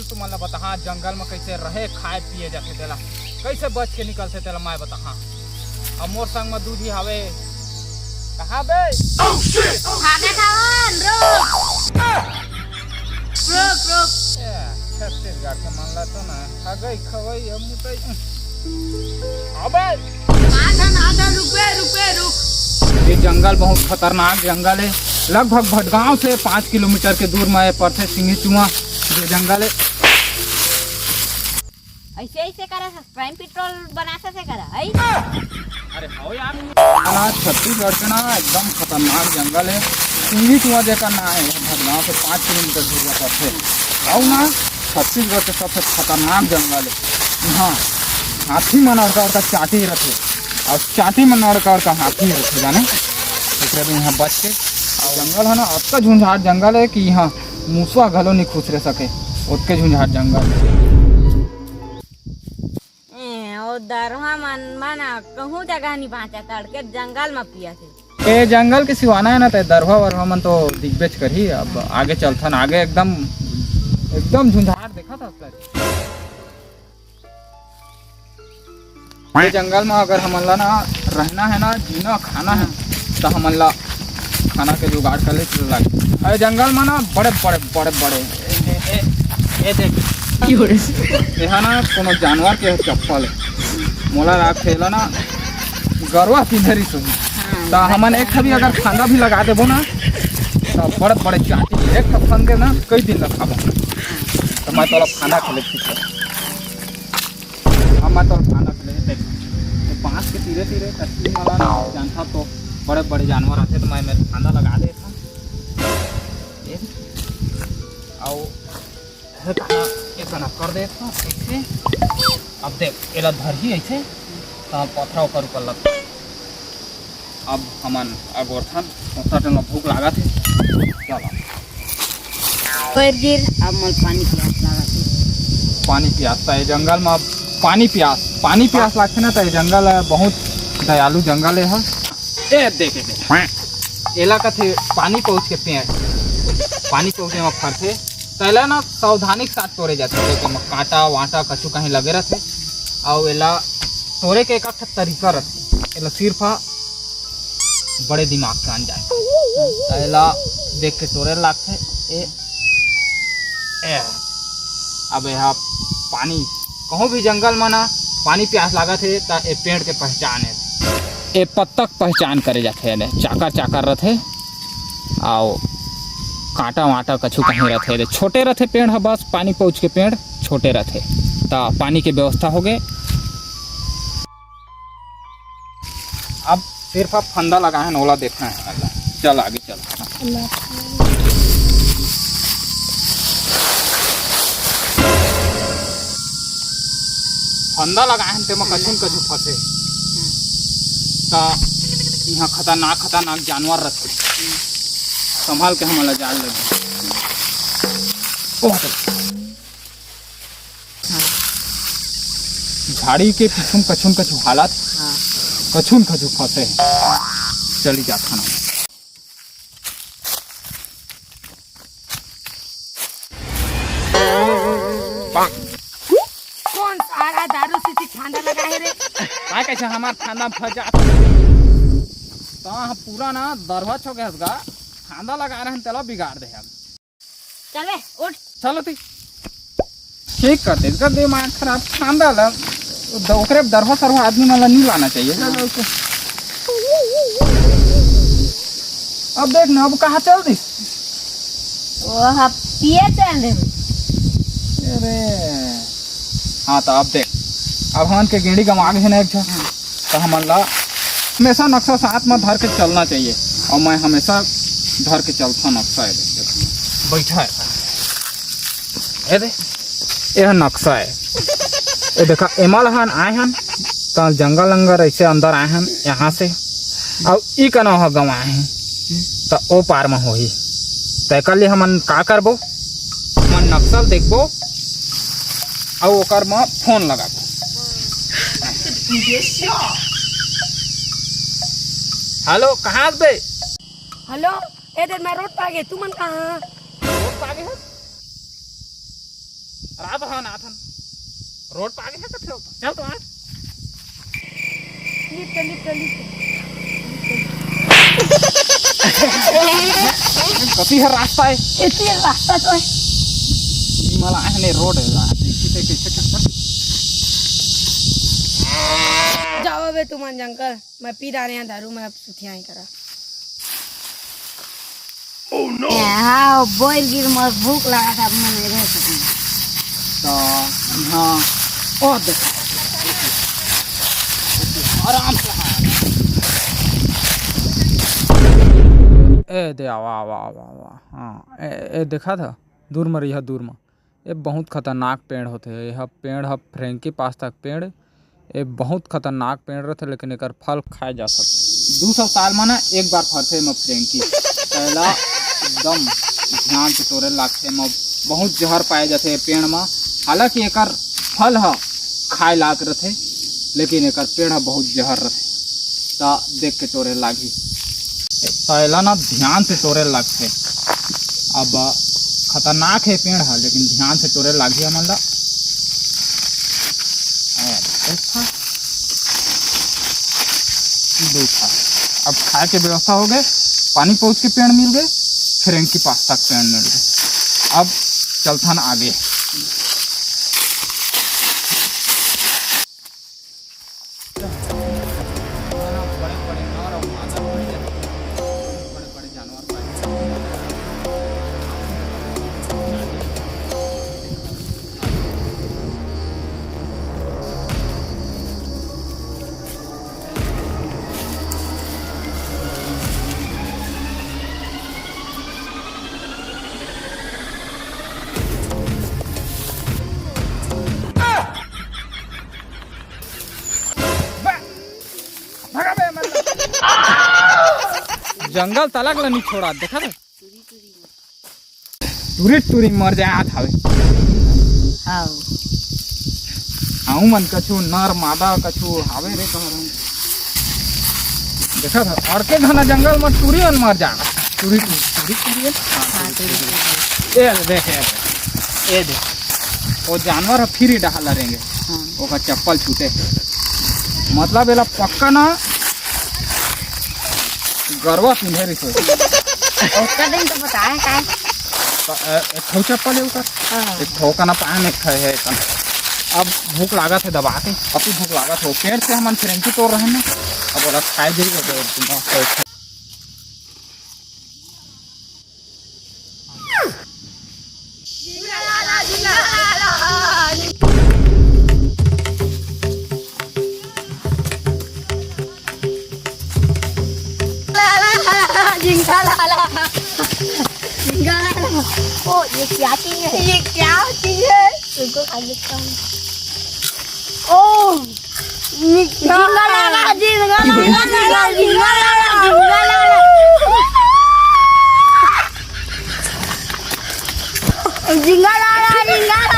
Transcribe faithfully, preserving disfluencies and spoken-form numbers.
तुमन ला बताहा, जंगल म कइसे रहे, खाए पिए जाथे तेला, कइसे बच के निकलथे तेला मैं बताहा। अब मोर संग म दू झी हावे। कहाँ बे? भागत हवन, रुक। रुक, रुक। ए, छत्तीसगढ़ के मन ला तो ना, हगई खवई अब मुतई। अबे! आधा ना, आधा, रुक बे, रुक बे, रुक। ये जंगल बहुत खतरनाक जंगल है। लगभग भटगांव से पाँच किलोमीटर के दूर में ये पड़थे सिंगी चुआ, ये जंगल है। ऐसे, ऐसे करा, क्राइम पेट्रोल बना से करा, ऐ? अरे हो यार, ना, छत्तीसगढ़ के ना एकदम खतरनाक जंगल है। सिंगी चुआ जेकर ना है, भटगांव से पाँच किलोमीटर दूर में पड़थे। अउ ना, छत्तीसगढ़ के सबसे खतरनाक जंगल है। हाँ, हाथी मन अड़का अड़का चांटी रथे, अउ चांटी मन अड़का अड़का हाथी रथे, जाने। एकरे भी यहाँ बच के, अउ जंगल है ना, अतका झुंझाट जंगल है कि यहाँ मूसवा घलो नहीं खुसरे सके, ओतके झुंझाट जंगल है। ए, ओ दरहा मन, मन कहूँ जगह नहीं बाँचा, तड़के जंगल में पिया थे। ए जंगल के सिवाना है ना, ते दरहा वरहा मन तो दिखबेच करही। अब आगे चलथन, आगे एकदम, एकदम झुंझाट देखा था। ये जंगल में अगर हमन ला ना रहना है ना, जीना खाना है, तो हमन ला खाना के जुगाड़ कर ले चल लागे। अरे जंगल में ना बड़े बड़े, बड़े बड़े, ए, ए, ए, ए देख। की हो रे? एहा ना कोनो जानवर के चप्पल है। मोला राख खेला ना, गरवा पिंधरी सोही। हाँ, तो हमन एक भी अगर फांदा भी लगा देबो ना, तो बड़े बड़े चांटी एक ठो फंदे ना, कई दिन रखाबो। तो मैं तोला फांदा खेले सीखा। अब मैं तोर खाना के लिए देख, ये बांस के तीरे तीरे कच्ची वाला ना जानता तो बड़े बड़े जानवर आथे, तो मैं मेरे खाना लगा देता। ये, आओ, ये खाना, ये खाना कर देता ऐसे। अब देख, एला धरही ऐसे, तो पथरा ओकर ऊपर लगता। अब हमन अगोरथन, ओतका टाइम ला भूख लागत हे। चलो। पैर गिर, अब मोला पानी पियास लागत हे। पानी पियास, त ए जंगल म पानी पियास, पानी पियास लागथे ना, त ए जंगल बहुत दयालु जंगल ए ह। ए देख, ए देख। एला कथे पानी पहुँच के पेड़, पानी पहुँचे म फरथे। त एला ना सावधानी के साथ तोड़े जाथे, जेकर म कांटा वांटा कछु कहीं लगे रथे। अउ एला तोड़े के एक ठो तरीका रथे, एला सिर्फ बड़े दिमाग के आन जाए। त एला देख के तोड़े लागथे। ए, ए, अब एहा पानी, कहूँ भी जंगल म ना पानी प्यास लागत हे, त ए पेड़ के पहचान हे। ए पत्ता के पहचान करे जाथे, एदे चाकर चाकर रथे, अउ कांटा वांटा कछु कहीं रथे, एदे छोटे रथे पेड़ ह, बस पानी पहुँच के पेड़ छोटे रथे, त पानी के व्यवस्था होगे। अब सिर्फ अब फंदा लगाए हन, ओला देखना है। चल आगे चल। फंदा लगाए हन, तेमा कछु न कछु फंसे। त इहाँ खतरनाक, खतरनाक जानवर रथे, संभाल के हमन ला जाए लगी। ओह, झाड़ी के पीछू म कछु न कछु हालत, हाँ। कछु न कछु फंसे हे। चली जाथन। कौन सारा दारू सीसी फांदा लगा है रे? का कैसे हमार फांदा फंस जात? ता पूरा ना दरवा छो गए हस गा, फांदा लगा रहे हैं, तेला बिगाड़ दे हम। चल बे, उठ। चलो ती। ठीक कर दे, कर दिमाग खराब, खांदा ला। द-, ओकरे दरवा सरवा आदमी मन ला नहीं लाना चाहिए। हाँ। अब देख ना, अब कहाँ चल दिस? वो ह पिए चल दे। अरे। हाँ, तो अब देख, अब हमन के गेंडी गंवा गे हे ना एक झन, हाँ। तो हमन ला हमेशा नक्शा साथ में धर के चलना चाहिए, और मैं हमेशा धर के चलता नक्शा। ये देख, बैठा है, ये दे, ये नक्शा है, ये देखा, एमा ल हन आए हन, त जंगल लंगल ऐसे अंदर आए हन यहाँ से, और ई कनो ह गंवाए हैं, त ओ पार में होही, त एकर लिए हमन का करबो? हमन नक्शा ल देखबो अउ ओकर म फोन लगाबो। हेलो, कहाँ हस बे? हेलो, ए दे मैं रोड पागे, तुमन कहाँ? रोड पागे हस? रात हो ना थन। रोड पे आगे है कथे होता। चल तो आज। Lift, lift, lift. कति है रास्ता है? इतनी रास्ता तो है। मला है ने रोड है। देखी ते कैसे करता। जाओ बे तुमन जंगल। मैं पी डारे हैं दारू, मैं अब सुथिया ही करा। हाँ, बोल गिर, मोर भूख लगा था, अब मैं नहीं रह सकूँ। तो हाँ, ओ देखा, आराम से हाँ। ए दे, आवा, आवा, आवा, आवा। हाँ, ए, ए देखा था, दूर म रहिया, दूर म। ए बहुत खतरनाक पेड़ होथे। ए ह पेड़ ह फ्रेंकी पास्ता के पेड़। ए बहुत खतरनाक पेड़ रथे, लेकिन एकर फल खाए जा सकथे। दू सौ साल म ना एक बार फरथे एमा फ्रेंकी। त एला एकदम ध्यान से तोरे लागथे। एमा बहुत जहर पाए जाथे ए पेड़ म। हालांकि एकर फल ह खाए लायक रथे, लेकिन एकर पेड़ ह बहुत जहर रथे। त देख के तोरे लागही। त एला ना ध्यान से तोरे लागथे। अब खतरनाक हे पेड़ ह, लेकिन ध्यान से तोरे लागही हमन ला। ए, देखा। दू ठा। अब खाए के व्यवस्था हो गए, पानी पहुँच के पेड़ मिल गए, फ्रेंकी पास्ता के पेड़ मिल गए। अब चलथन आगे। जंगल तलक ल नी छोड़ा, देखा थे? टूरी टूरी मर जात हवे। हाँ। हमन कछु नर मादा कछु हावे रे कहर। देखा था, अड़के घना जंगल म टूरी मन मर जा। टूरी टूरी, टूरी टूरी। हाँ, टूरी टूरी। ए देख, ए देख, ए देख। वो जानवर ह फिर ही डहा लरेंगे। हाँ। ओकर चप्पल छूटे। मतलब एला पक्का ना गरवा पिंधे रहिथे। ओकर दिन तो बताए काय? त, अ, एक ठो चप्पल हे ओकर। हाँ। एक ठो का ना पाए में एक ठो हे एकर। अब भूख लागत हे दबा के, अति भूख लागत हे। पेड़ से हमन फ्रेंकी तोड़ रहे हैं ना, अब ओला खाए जाइए, तो मस्त हे। झिंगा लाला, झिंगा लाला। ओ, ये क्या चीज है? ये क्या चीज है? रुको, खा लेता हूँ। ओ, झिंगा लाला, झिंगा लाला, झिंगा लाला, झिंगा लाला। झिंगा लाला, झिंगा लाला।